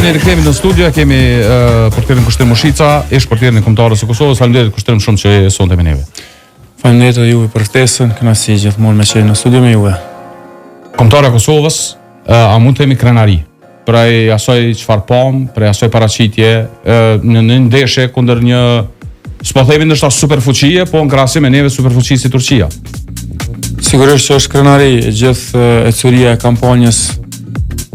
Tani rikthehemi në studio, kemi uh, portierin Kushtrim Mushica, ish portierin e kombëtares së Kosovës. Faleminderit Kushtrim shumë që je sonte me neve. Faleminderit edhe juve për ftesën, kënaqësi gjithmonë me qenë në studio me juve. Kombëtarja e Kosovës, uh, a mund të themi krenari prej asaj çfarë pam, prej asaj paraqitje në një ndeshje kundër një s'po themi ndoshta superfuqie, po në krahasim me neve superfuqi si Turqia. Sigurisht që është krenari e gjithë ecuria e kampanjës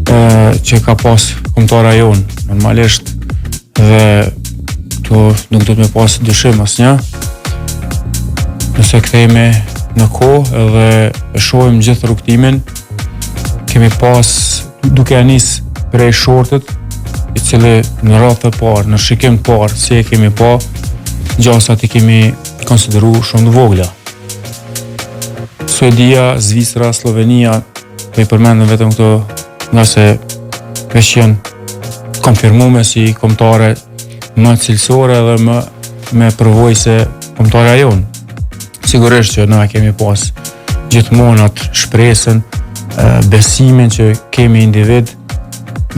e, që ka pas kombëtarja jonë, normalisht dhe këtu nuk duhet me pas dyshim asnjë. Nëse kthehemi në kohë edhe e shohim gjithë rrugëtimin, kemi pas duke ja nis prej shortit, i cili në radhë të parë, në shikim të parë, si e kemi pa, gjasat i kemi konsideru shumë të vogla. Suedia, Zvicra, Slovenia, po i përmendëm vetëm këto, ngase veç janë konfirmume si kombëtare më cilësore dhe më me përvojë se kombëtarja jonë. Sigurisht që na kemi pas gjithmonë atë shpresën, besimin që kemi individ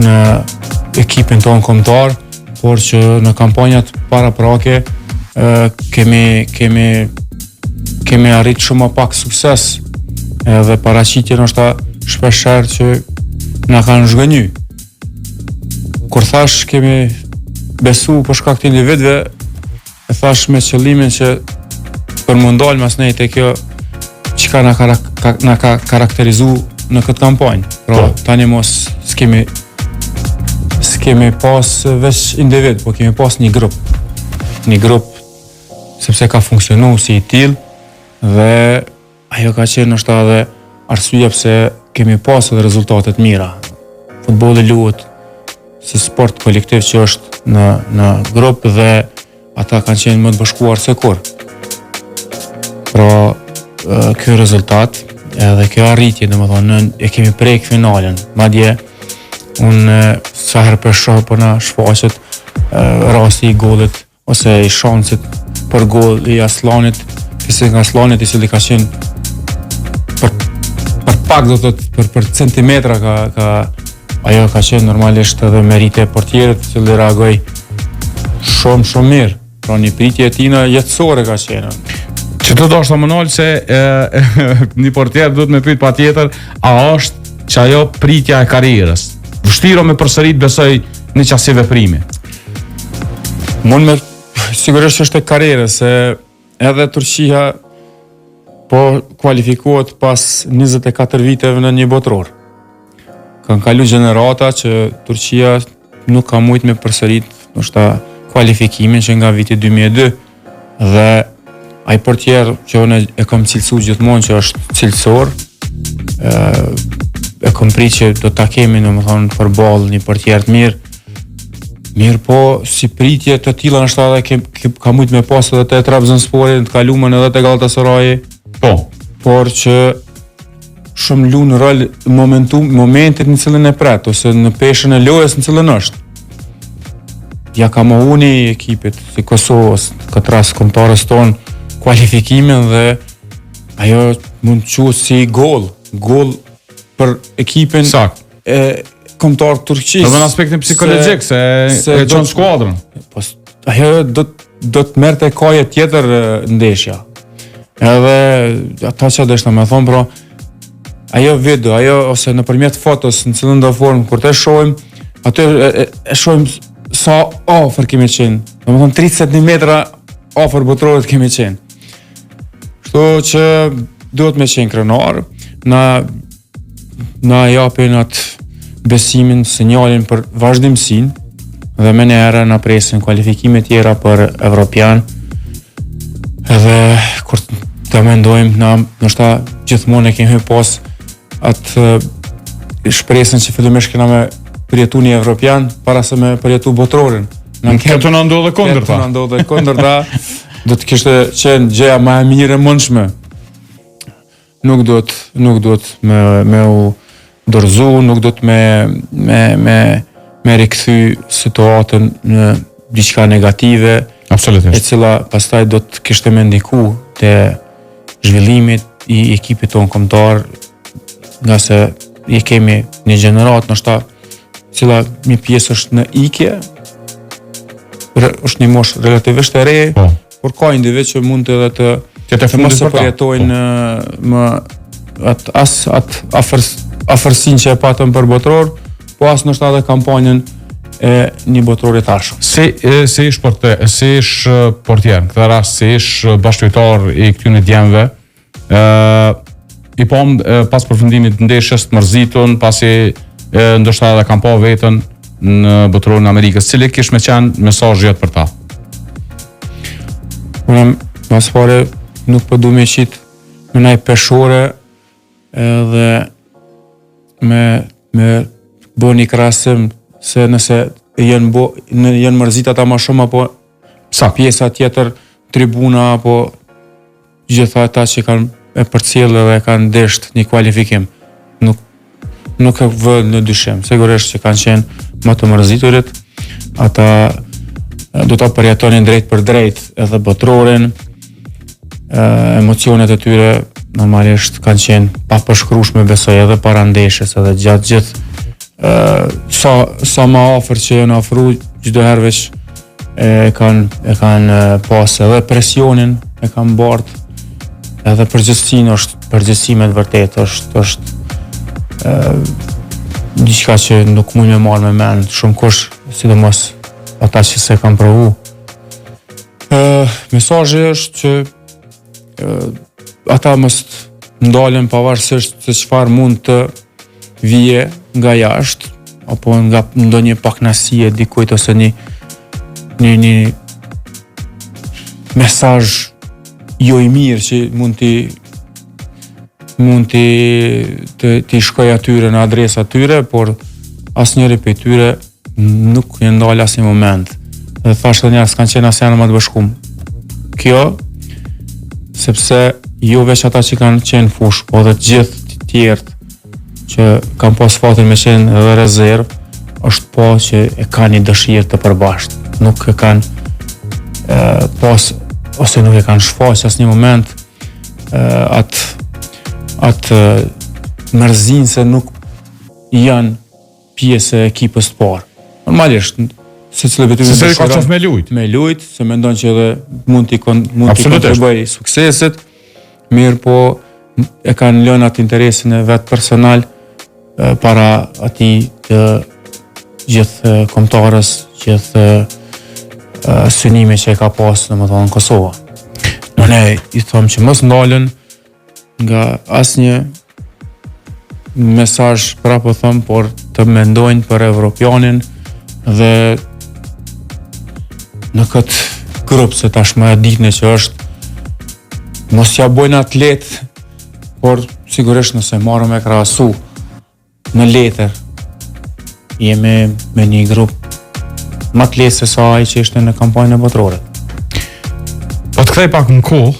në ekipin tonë kombëtar, por që në kampanjat paraprake kemi kemi kemi arrit shumë më pak sukses edhe paraqitje ndoshta shpeshherë që na kanë zhgënjy. Kur thash kemi besu për shkak të individëve, E thash me qëllimin që për m'u ndalë masnej te kjo çka na ka, ka, na ka karakterizu në këtë kampanjë. Pra, po. tani mos s'kemi s'kemi pas veç individ, po kemi pas një grup. Një grup sepse ka funksionu si i tillë dhe ajo ka qenë ndoshta edhe arsyeja pse kemi pas edhe rezultate të mira. Futbolli luhet si sport kolektiv që është në në grup dhe ata kanë qenë më të bashkuar se kurrë. Pra, ky rezultat edhe kjo arritje, domethënë, e kemi prek finalen. Madje, unë sa herë po shoh po na shfaqet rasti i golit ose i shansit për gol i Asllanit, Fisnik Asllanit i cili ka qenë për për pak do të thotë për për centimetra ka ka ajo ka qenë normalisht edhe meritë e portierit, i cili reagoi shumë shumë mirë. Pra një pritje e tina jetësore ka qenë. Që të dashta me u nalë se e, një portier duhet me pyet patjetër, a është që ajo pritja e karrierës? Vështirë me përsërit besoj një qasi veprimi. Mund me, sigurisht është e karrierës, se edhe Turqia po kualifikohet pas 24 viteve në një botëror. Kanë kalu gjenerata që Turqia nuk ka mujt me përsërit ndoshta kualifikimin që nga viti 2002 dhe ai portier që unë e kam cilësu gjithmonë që është cilësor, e, e kam prit që do ta kemi domethënë përballë një portier të mirë, Mirëpo, si pritje të tilla ndoshta edhe ke, ke, ka mujt me pas edhe te Trabzonspori në të kalumen edhe te Galatasaray. Po, por që shumë lun rol momentum, momentit në cilën e pret ose në peshën e lojës në cilën është. Ja ka mohu një ekipit si Kosovës, këtë rast kombëtares tonë, kualifikimin dhe ajo mund të quhet si gol, gol për ekipin Sakt. e kombëtar të Turqisë. Edhe në aspektin psikologjik se, se e çon skuadrën. Po ajo do do të merrte kaje tjetër ndeshja. Edhe ata që deshta me thonë, pra, ajo video, ajo ose nëpërmjet fotos në cilën do formë, kur të shohim, aty e, e, e shohim sa afër kemi qenë. Domethënë 30 centimetra afër botërorit kemi qenë. Kështu që duhet me qenë krenar, na na japin atë besimin, sinjalin për vazhdimësinë dhe menjëherë na presin kualifikime tjera për Evropian. Edhe kur të mendojmë, na ndoshta gjithmonë e kemi pas atë shpresën që fillimisht kena me përjetu një Evropian para se me përjetu botërorin. Na Këtu na ndodh e kundërta. Këtu na ndodh e kundërta. Do të kishte qenë gjëja më e mirë e mundshme. Nuk duhet, nuk duhet me, me u dorëzu, nuk duhet me, me, me, me rikthy situatën në diçka negative. Absolutisht. E cila pastaj do të kishte me ndiku te zhvillimi i ekipit tonë kombëtar, ngase e kemi një gjeneratë, ndoshta. cila një pjesë është në ikje, re, është një moshë relativisht e re, po. por ka individ që mund edhe të të të mos e përjetojnë po. më atë as atë afërs, afërsinë që e patën për botëror, po as ndoshta edhe kampanjën e një botërori të ardhshëm. Si e, si ish porte, si ish portier, në këtë rast si ish bashkëlojtar i këtyre djemve, ë i pam pas përfundimit të ndeshjes të mërzitun, pasi e, ndoshta edhe kanë pa veten në botërorin e Amerikës. Cili kish me qenë mesazhi jot për ta? Unë mas pari nuk po du me qit me naj peshore edhe me me bo një krahasim se nëse janë bo në janë mërzit ata ma shumë apo sa pjesa tjetër tribuna apo gjithë ata që kanë e përcjellë dhe kanë desht një kualifikim. Nuk nuk e vë në dyshim. Sigurisht që kanë qenë më të mërziturit, ata do ta përjetonin drejtpërdrejt edhe botërorin. Emocionet e tyre normalisht kanë qenë papërshkrueshme besoj edhe para ndeshjes edhe gjatë gjithë sa sa më afër që janë afru çdo herë veç e kanë e kanë pas edhe presionin, e kanë bart edhe përgjegjësinë është përgjegjësi me të vërtetë është është ë diçka që nuk mund me marrë me mend shumë kush, sidomos ata që s'e kanë provu. Ë mesazhi është që ë ata mos ndalen pavarësisht se çfarë mund të vije nga jashtë apo nga ndonjë pakënaqësi e dikujt ose një një një mesazh jo i mirë që mund t'i mund t'i të t'i shkojë atyre në adresë atyre, por asnjëri prej tyre nuk janë ndalë asnjë moment. Dhe thashë edhe njëherë, s'kanë qenë asnjëherë më të bashkum. Kjo, sepse jo veç ata që kanë qenë n'fushë, po edhe të gjithë të tjerët që kanë pas fatin me qenë edhe rezervë, është po që e kanë një dëshirë të përbashkët. Nuk e kanë e, pas ose nuk e kanë shfaq asnjë moment e, atë atë mërzinë se nuk janë pjesë e ekipës të parë. Normalisht, secili prej tyre Se ka qef me lujt. Me lujt, se mendon që edhe mund t'i kon, mund t'i kontribuoj suksesit. Mirëpo e kanë lënë atë interesin e vet personal para atij të gjithë kombëtares, gjithë synimi që e ka pas, domethënë Kosova. Ne i thom që mos ndalen, nga asnjë mesazh prapë po thom, por të mendojnë për evropianin dhe në këtë grup se tashmë e ditë që është mos ja bojnë atë lehtë, por sigurisht nëse marrëm me krahasu Në letër, jemi me një grup më të lehtë se sa ai që ishte në kampanjën e botërorit. Po të kthej pak në kohë,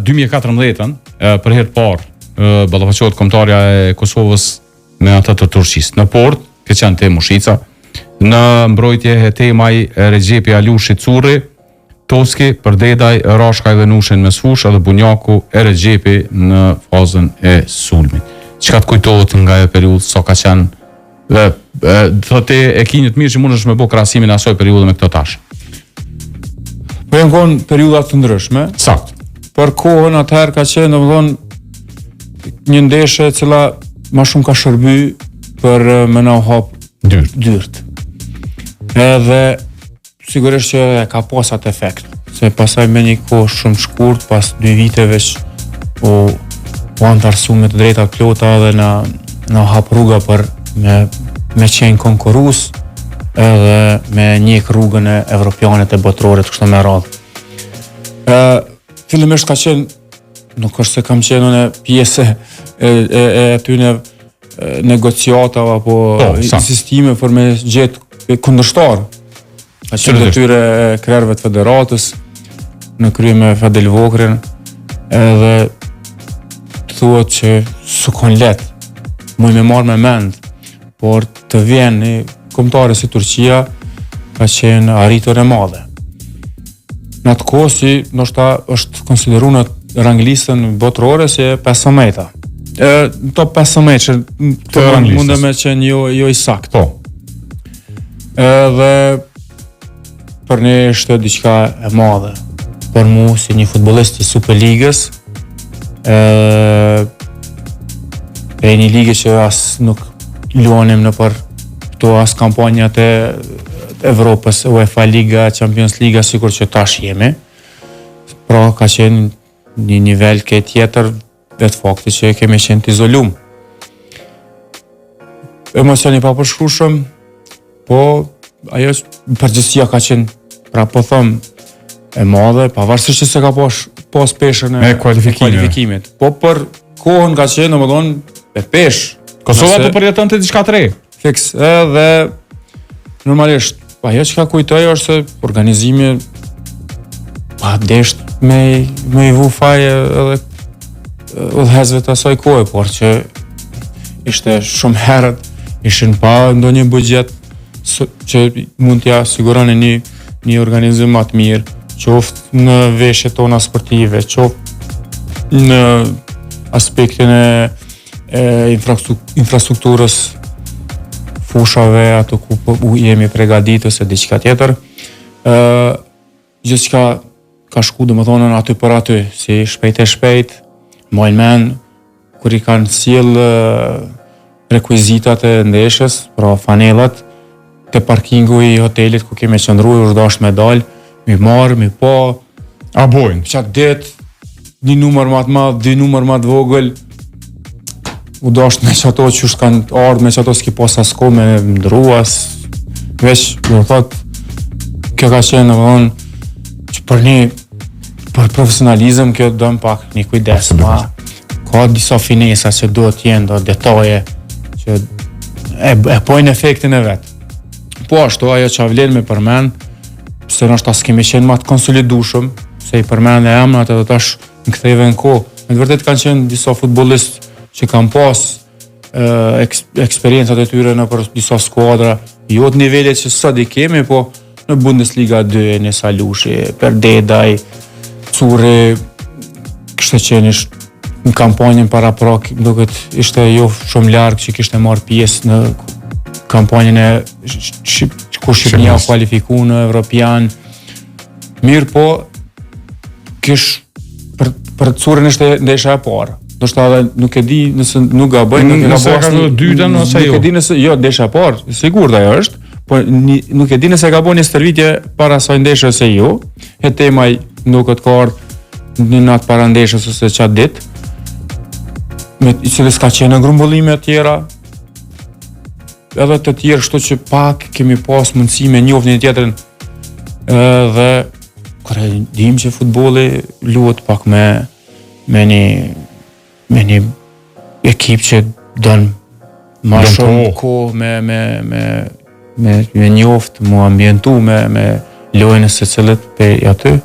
2014-ën, për herë të parë, ballafaqohet kombëtarja e Kosovës me atë të Turqisë. Në portë, ke qenë ti Mushica, në mbrojtje Hetemaj, Rexhepi Alushi Curri, Toski, Përdedaj, Rashkaj dhe Nushi në mesfushë edhe Bunjaku e Rexhepi në fazën e sulmit. Çka të kujtohet nga ajo periudhë, sa ka qenë dhe e, thotë ti e ki një të mirë që mundesh me bo krahasimin e asaj periudhe me këto tash. Po janë konë periudha të ndryshme. Sakt. Për kohën atëherë ka qenë, domethënë, një ndeshje e cila ma shumë ka shërby për me na hap dyert. Dyert. Edhe Sigurisht që e ka pas atë efekt, se pasaj me një kohë shumë shkurt, pas dy viteve veç u, u anëtarësu me të drejta të plota dhe na, na hap rruga për me, me qenë konkurrues edhe me njek rrugën e evropianit e botërorit kështu me radhë. E, fillimisht ka qenë, nuk është se kam qenë unë pjesë e, e, e atyne negociatave apo po, insistime për me gjetë kundërshtar. Ka qenë detyrë e krerëve të federatës në krye me Fadil Vokrrin edhe thuhet që s'u kon lehtë muj me marrë me mend por të vjen një kombëtare si Turqia ka qenë arritur e madhe Në atë kohë si ndoshta është konsideruar në ranglistën botërore si e 15-ta. E top 15 që të mundë me qenë jo jo i saktë. Po. Edhe për ne ishte diçka e madhe. Për mu si një futbollist i Superligës, edhe prej një lige që as nuk luanim nëpër këto as kampanjat e Evropës, UEFA Liga, Champions Liga, sikur që tash jemi. Pra ka qenë një nivel krejt tjetër vetë fakti që kemi qenë të izolum. Emocion i papërshkrushëm, po ajo përgjegjësia ka qenë, pra po thom, e madhe, pavarësisht që s'e ka pas, pas peshën e, e kualifikimit. Po për kohën ka qenë, domethënë, me peshë. Kosova po përjetonte diçka të re. Fiks, edhe normalisht, ajo çka kujtoj është se organizimi pa desht me, me i vu faj edhe udhëheqësve të asaj kohe, por që ishte shumë herët, ishin pa ndonjë buxhet që mund t'ja siguronin një, një organizim më të mirë, qoftë në veshjet tona sportive, qoftë në aspektin e e infrastrukturës fushave ato ku po jemi pregadit ose diçka tjetër. Ë gjithçka ka shku domethonë aty për aty, si shpejt e shpejt, maj men kur i kanë sjell rekuizitat e ndeshjes, pra fanellat, te parkingu i hotelit ku kemi qëndru, është dasht me dal, mi marr, mi pa, A bojnë? Qatë ditë, një numër ma të madh, dy numër ma të vogël, u dasht me qato që është kanë ardhë, me qato s'ki pas as kohë me ndru as, veç, do të thotë, kjo ka qenë, domethonë, që për një, për profesionalizëm, kjo don pak një kujdes, ma, ka disa finesa që duhet jenë, do detaje, që e, e pojnë efektin e vet. Po ashtu, ajo që vlen me përmend, pse ndoshta s'kemi qenë ma të konsolidushëm, se i përmend e emrat edhe tash më ktheve në kohë. Me të vërtet kanë qenë disa futbollistë që kanë pas e, eksperiencat e tyre nëpër disa skuadra, jo të nivelit që sot i kemi, po në Bundesliga 2, Enis Alushi, Perdedaj, Curri, kishte qenë ish në kampanjën paraprak, duket ishte jo shumë larg që kishte marrë pjesë në kampanjën e Shqip, ku Shqipëria u kualifiku në Evropian. Mirëpo, kish për për Currin ishte ndeshja e parë. Ndoshta edhe nuk e di nëse nuk gaboj, nuk e ka bërë asnjë dytën ose jo. Nuk e di nëse jo ndeshja e parë, sigurt ajo është, po një, nuk e di nëse ka bërë një stërvitje para asaj ndeshje ose jo. Hetemaj nuk ka ardhur një natë para ndeshjes ose çat ditë. Me i cili s'ka qenë në grumbullime të tjera, edhe të tjerë, kështu që pak kemi pas mundësi me njoft një tjetrin edhe kur e dim që futbolli luhet pak me me një me një ekip që don ma shumë kohë me me me me me njoft, mu ambientu me me lojën e secilit prej aty.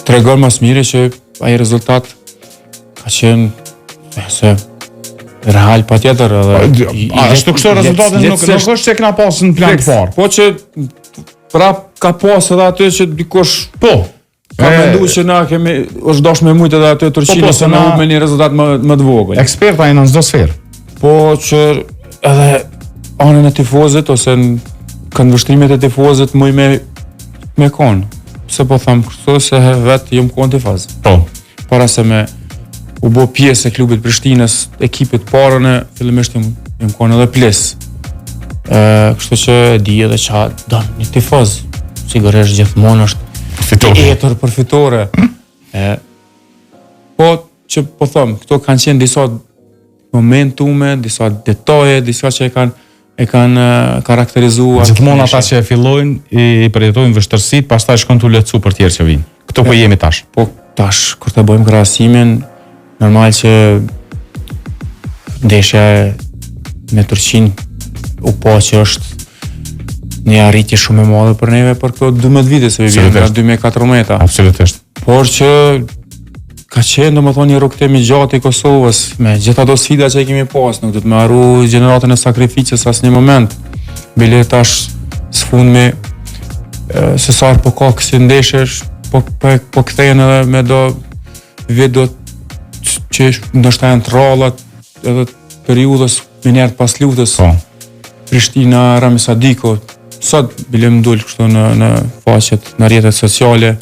Tregon ma s'miri që ai rezultat ka qenë se real patjetër edhe ashtu kështu rezultatin nuk nuk është se kena pas në plan të parë. Po që prap ka pas edhe aty që dikush po ka mendu që na kemi është dash me mujt edhe aty Turqinë po, po, ose me na me një rezultat më më të vogël. Eksperta janë në çdo sferë. Po që edhe anën e tifozit ose në këndvështrimet e tifozit muj me me kon. Pse po them kështu se vetë jam kon tifoz. Po. Para se me u bo pjesë e klubit Prishtinës, ekipit parë unë fillimisht jam jam kon edhe plis. Ë, kështu që e di edhe ça don një tifoz. Sigurisht gjithmonë është fitore. I etur për fitore. E po që po them, këto kanë qenë disa momentume, disa detaje, disa që e kanë e kanë karakterizuar. Gjithmonë ata që e fillojnë i, i përjetojnë vështirësitë, pastaj shkon tu lehtësu për tjerë që vijnë. Këtu po jemi tash. Po tash kur të bëjmë krahasimin, normal që ndeshja me Turqinë u pa që është një arritje shumë e madhe për neve për këto 12 vite se vjen nga 2014. Absolutisht. Por që Ka qenë, domethonë, një rrugëtim i gjatë i Kosovës, me gjithë ato sfida që i kemi pas, nuk duhet me harru gjeneratën e sakrificës asnjë moment. Bile tash së fundmi, se sa herë po ka kësi ndeshjesh, po, po, po kthehen edhe me do video që ndoshta janë të rralla edhe periudhës menjëherë pas luftës. Po. Prishtina, Rami Sadiku, Sot bile më dul kështu në në faqet, në rrjetet sociale.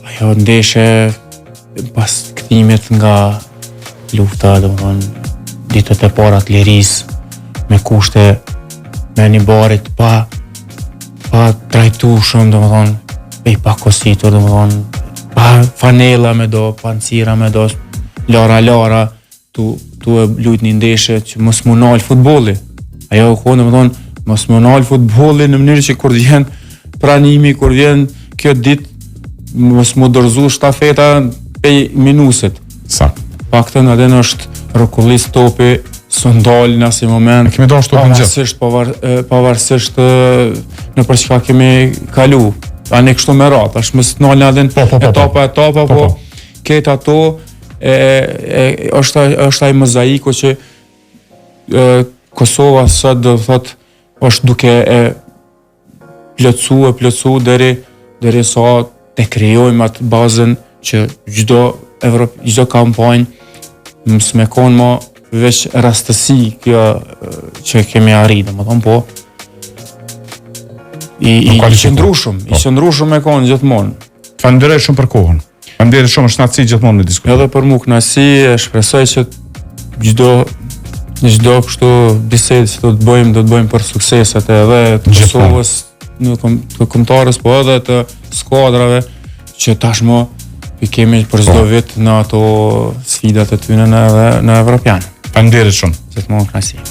Ajo ndeshje pas kthimit nga lufta, domethënë ditët e para të lirisë me kushte me një barit pa pa trajtueshëm, domethënë e i pa kositur, domethënë pa fanella me do, pa ncira me do, lara lara, tu tu e lujt një ndeshje që mos m'u nal futbolli. Ajo u konë, domethënë, mos m'u nal futbolli në mënyrë që kur vjen pranimi, kur vjen kjo ditë, mos m'u dorëzu shtafeta pej minusit. Sa? Paktën edhe në është rrokullis topi, s'u ndal në asnjë moment. E kemi dashur topin gjithë. Pavarësisht, pavar, pavarësisht nëpër çka kemi kalu. Tani kështu me radhë, tash mos nalna edhe po, po, po, po. etapa etapa, po, po, këtë ato e, e është është ai mozaiku që e, Kosova sot do të thotë është duke e plotësu e plotësu deri deri sa të krijojmë atë bazën që çdo Evrop, çdo kampanjë mos me konë mo veç rastësi kjo që kemi arrit, domethënë po i, i, i qëndrueshëm, i po. qëndrueshëm me konë gjithmonë. Falenderoj shumë për kohën. Faleminderit shumë, është kënaqësi gjithmonë me diskutu. Edhe për mua kënaqësi, shpresoj që çdo çdo kështu bisedë që do të bëjmë, do të bëjmë për sukseset edhe të Kosovës, në kom, të kombëtares, po edhe të skuadrave që tashmë i kemi për çdo po. vit në ato sfidat e tyre në edhe në Evropian. Faleminderit shumë. Gjithmonë kënaqësi.